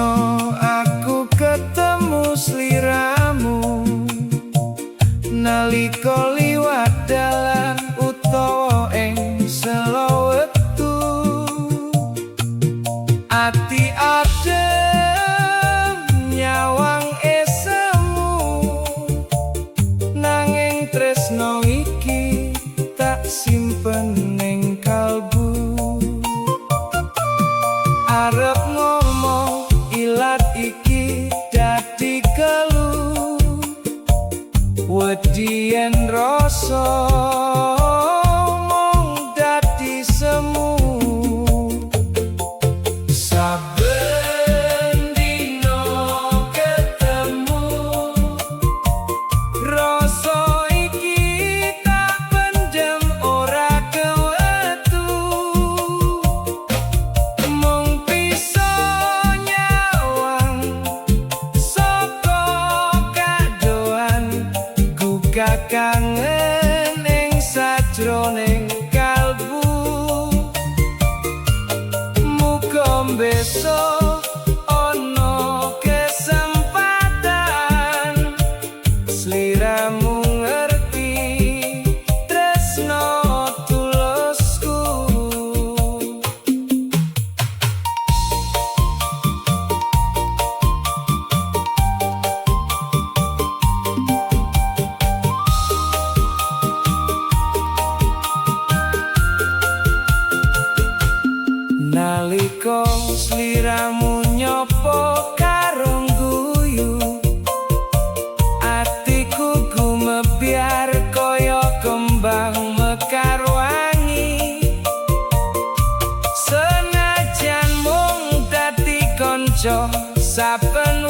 Dino aku ketemu sliramu, nalika liwat dalan utawa ing sela wektu. Ati adem nyawang esemu, nanging tresno iki tak simpen ning kalbu. Arep ngomong ilat iki dadi kelu, wedi yen rasa mung dadi semu. Saben dino ketemu, rasa iki tak pendem ora kewetu. Mung bisa nyawang saka kadohan, gugah kangen ing sajroning kalbu. Muga besok ana kesempatan, sliramu ngerti tresno tulusku. Nalika sliramu nyopo karo guyu, atiku gumebyar kaya kembang mekar wangi. Senajan mung dadi kanca saben